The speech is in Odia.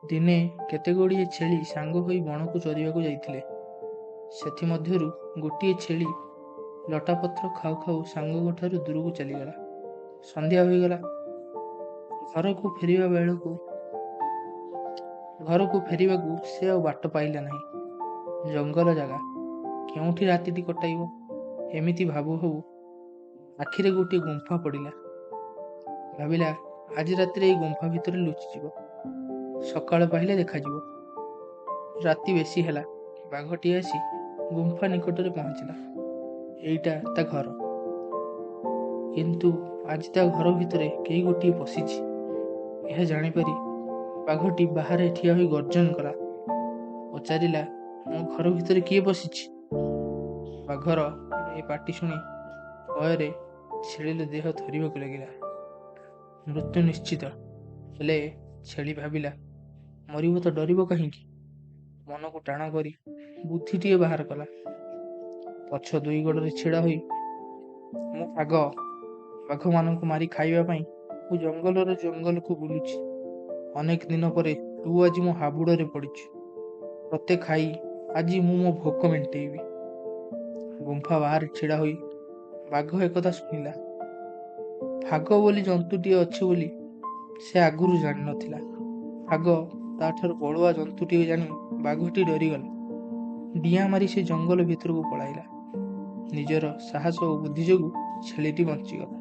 ଦିନେ କେତେଗୁଡ଼ିଏ ଛେଳି ସାଙ୍ଗ ହୋଇ ବଣକୁ ଚରିବାକୁ ଯାଇଥିଲେ। ସେଥିମଧ୍ୟରୁ ଗୋଟିଏ ଛେଳି ଲଟାପତ୍ର ଖାଉ ଖାଉ ସାଙ୍ଗଙ୍କଠାରୁ ଦୂରକୁ ଚାଲିଗଲା। ସନ୍ଧ୍ୟା ହୋଇଗଲା। ଘରକୁ ଫେରିବାକୁ ସେ ଆଉ ବାଟ ପାଇଲା ନାହିଁ। ଜଙ୍ଗଲ ଜାଗା, କେଉଁଠି ରାତିଟି କଟାଇବ? ଏମିତି ଭାବୁ ଭାବୁ ଆଖିରେ ଗୋଟିଏ ଗୁମ୍ଫା ପଡ଼ିଲା। ଭାବିଲା, ଆଜି ରାତିରେ ଏଇ ଗୁମ୍ଫା ଭିତରେ ଲୁଚିଯିବ, ସକାଳ ପାହିଲେ ଦେଖାଯିବ। ରାତି ବେଶୀ ହେଲା। ବାଘଟି ଆସି ଗୁମ୍ଫା ନିକଟରେ ପହଞ୍ଚିଲା। ଏଇଟା ତା ଘର। କିନ୍ତୁ ଆଜି ତା ଘର ଭିତରେ କେହି ଗୋଟିଏ ପଶିଛି, ଏହା ଜାଣିପାରି ବାଘଟି ବାହାରେ ଠିଆ ହୋଇ ଗର୍ଜନ କଲା। ପଚାରିଲା, ମୋ ଘର ଭିତରେ କିଏ ପଶିଛି? ବାଘର ଏ ପାଟି ଶୁଣି ଭୟରେ ଛେଳିର ଦେହ ଥରିବାକୁ ଲାଗିଲା। ମୃତ୍ୟୁ ନିଶ୍ଚିତ। ହେଲେ ଛେଳି ଭାବିଲା, ମରିବ ତ ଡରିବ କାହିଁକି? ମନକୁ ଟାଣ କରି ବୁଦ୍ଧିଟିଏ ବାହାର କଲା। ପଛ ଦୁଇ ଗୋଡ଼ରେ ଛିଡ଼ା ହୋଇ, ମୁଁ ବାଘ, ବାଘମାନଙ୍କୁ ମାରି ଖାଇବା ପାଇଁ ମୁଁ ଜଙ୍ଗଲର ଜଙ୍ଗଲକୁ ବୁଲୁଛି। ଅନେକ ଦିନ ପରେ ତୁ ଆଜି ମୋ ହାବୁଡ଼ରେ ପଡ଼ିଛୁ। ତତେ ଖାଇ ଆଜି ମୁଁ ମୋ ଭୋକ ମେଣ୍ଟେଇବି। ଗୁମ୍ଫା ବାହାରେ ଛିଡ଼ା ହୋଇ ବାଘ ଏକଥା ଶୁଣିଲା। ଫାଗ ବୋଲି ଜନ୍ତୁଟିଏ ଅଛି ବୋଲି ସେ ଆଗରୁ ଜାଣିନଥିଲା। ଫାଗ ତାଠାରୁ ବଳୁଆ ଜନ୍ତୁଟିଏ ଜାଣି ବାଘଟି ଡରିଗଲା। ଡିଆଁ ମାରି ସେ ଜଙ୍ଗଲ ଭିତରକୁ ପଳାଇଲା। ନିଜର ସାହସ ଓ ବୁଦ୍ଧି ଯୋଗୁଁ ଛେଳିଟି ବଞ୍ଚିଗଲା।